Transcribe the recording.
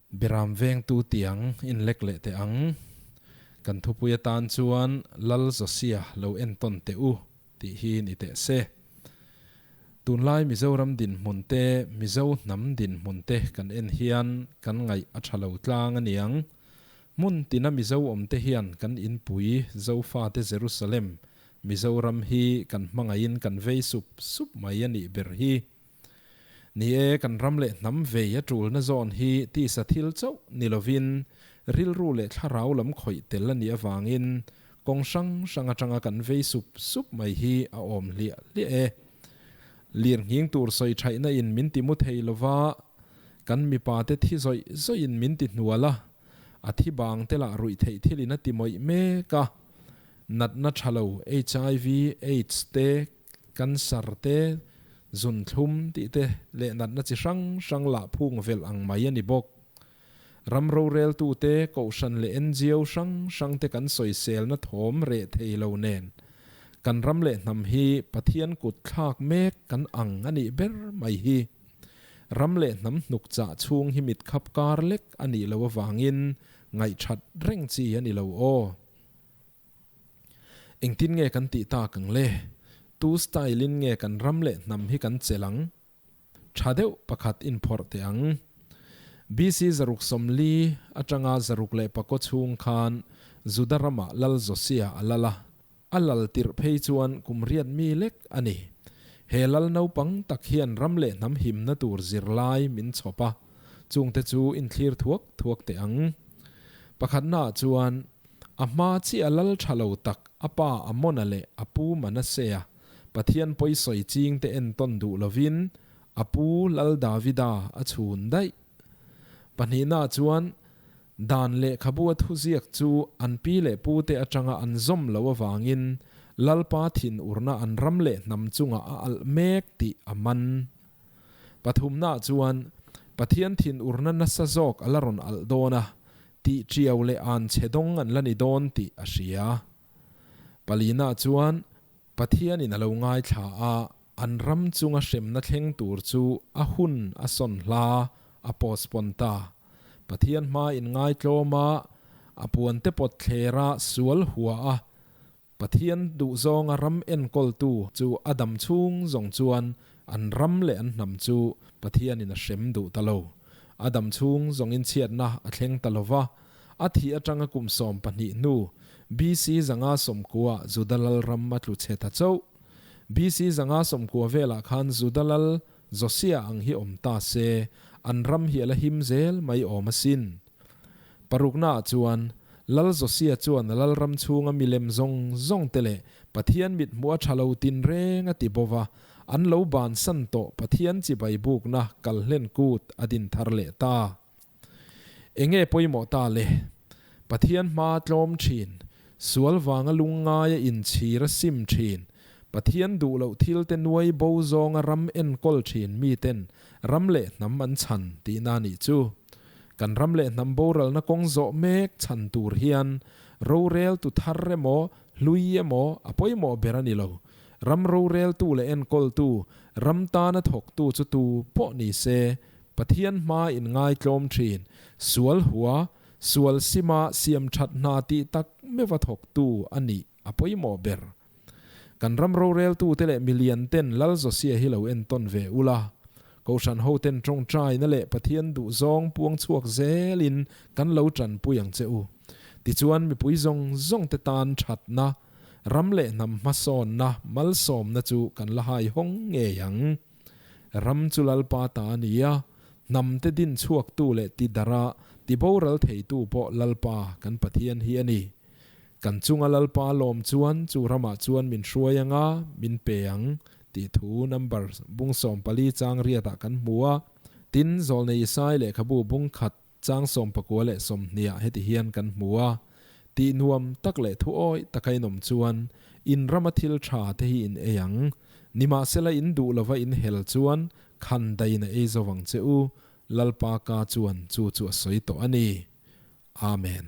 Beram vengtu tiang in lek leh teh ang. Kan thupui atan chuan Lal Josia lo entawn teh u tih hi ni teh se. Tunlai Mizoram dinhmun te, Mizo hnam dinhmun te kan en hian kan ngaih a tha lo tlang a niang. Hmun tina Mizo awm te hian kan inpui Zofate Jerusalem, Mizoram hi kan hmangaihin kan vei sup sup mai a nih ber hi. Ni e, kan ram leh hnam vei a tulna zawn hi tisa thil chauh ni lovin rilru leh thlarau lam khawih tel a nih avangin kawng hrang hrang atanga kan vei sup sup mai hi a awm hliah hliah e. Lir nghing tur sawi thaihna in min ti mu thei lova, kan mipa te thi zawih zawih in min ti hnual a, a thi bang te lah ruih theih thil in a ti mawih mek a, natna tha lo HIV, aids te, Cancer te, zunthlum tih te leh natna chi hrang hrang lah phung velh ang mai a ni bawk. Ram roreltu te, kohhran leh ngo hrang hrang te kan sawiselna thawm reh thei lo nen kan ram leh hnam hi Pathian kut thlak mek kan ang a nih ber mai hi. Ram leh hnam hnuk chah chhung hi mit khap kar lek a nih loh avangin ngaihthat reng chi a ni lo aw. Engtin nge kan tih tak ang le? Tu style in nge kan ram leh hnam hi kan chelh ang? Tha deuh pakhat inphawrh teh ang. BC 640 atanga 609 chhung khan Juda ramah Lal Josia a lal a. A lal tirh phei chuan kum riat mi lek a ni. He lal naupang tak hian ram leh hnam himna tur zirlai min chhawp a, chungte chu inthlir thuak thuak teh ang. Pakhatnaah chuan A hma chiah lal tha lo tak a pa Amona leh a pu Manasea Pathian pawisawi chingte entawn duh lovin a pu Lal Davida a chhun daih. Pahnihna chuan Dan lehkhabu a thuziak chu an pi leh pute atanga an zawm loh avangin Lalpa thinurna an ram leh hnam chungah a alh mek tih a man. Pathumna chuan Pathian thinurna nasa zawk a la rawn alh dawn a, Tih ṭiau leh an chhe dawng an la ni dawn tih a hria. Palina chuan Pathianin a lo ngaithla a, an ram chunga hremna thleng tur chu a hun a sawn hla a postpone ta. Pathian hma inngaitlawm a, a puante pawt thlera sual hua a, Pathian duhzawnga ram enkawltu chu a dam chhung zawng chuan an ram leh an hnam chu Pathianin a hrem duh ta lo. A dam chhung zawngin chhiatna a thleng ta lo va, a thih atanga kum 12 hnu BC 590 Juda lal ram a tlu chhe ta chauh. BC 590 velah khan Juda lal Josia ang hi awm ta se, an ram hi a la him zel mai awm asin. Paruknaah chuan, Lal Josia chuan a lalram chhunga milem zawng zawngte leh Pathian mithmuh a tha lo tinreng a ti bo va, an lo bansan tawh Pathian chibai bukna kalhlen kut a din thar leh ta. Enge pawimawh ta le? Pathian hma tlawm thin, sual vanga lungngaia inchhir a sim thin, Pathian duh loh thilte nuai bo zawnga ram enkawl thin miten ram leh hnam an chhan tihna a nih chu. Kan ram leh hnam boralna kawng zawh mek chhan tur hian roreltu thar emaw hlui emaw a pawimawh ber a ni lo. Ram roreltu leh enkawltu, ram tana thawktu chu tu pawh ni se, Pathian hma inngaitlawm thin, sual hua, sual sima siam that hna tih tak meuha thawktu a nih a pawimawh ber. Kan ram roreltute leh milian ten Lal Josia hi lo entawn ve ula, Kohhran ho ten tawngtaina leh Pathian duhzawng puang chhuak zelin kan lo tanpui ang che u. Tichuan mipui zawng zawng te tan thatna, ram leh hnam hmasawnna, malsawmna chu kan la hai hawng ngei ang. Ram chu Lalpa ta a ni a, hnam te din chhuaktu leh tidara tiboral theitu pawh Lalpa kan Pathian hi a ni. Kan chunga Lalpa lawm chuan chu ramah chuan min hruai anga min pe ang tih thu number bung 14 chang riatah kan hmu a. Tin, Zawlnei Isai lehkhabu bung khat chang 19 leh 20ah heti hian kan hmu a, Tih nuam tak leh thu awih taka in awm chuan in rama thil tha te hi in ei ang. Nimahsela in duh lova in hel chuan khan daiin a ei zo vang che u, Lalpa ka chuan chu chu a sawi tawh a ni. Amen.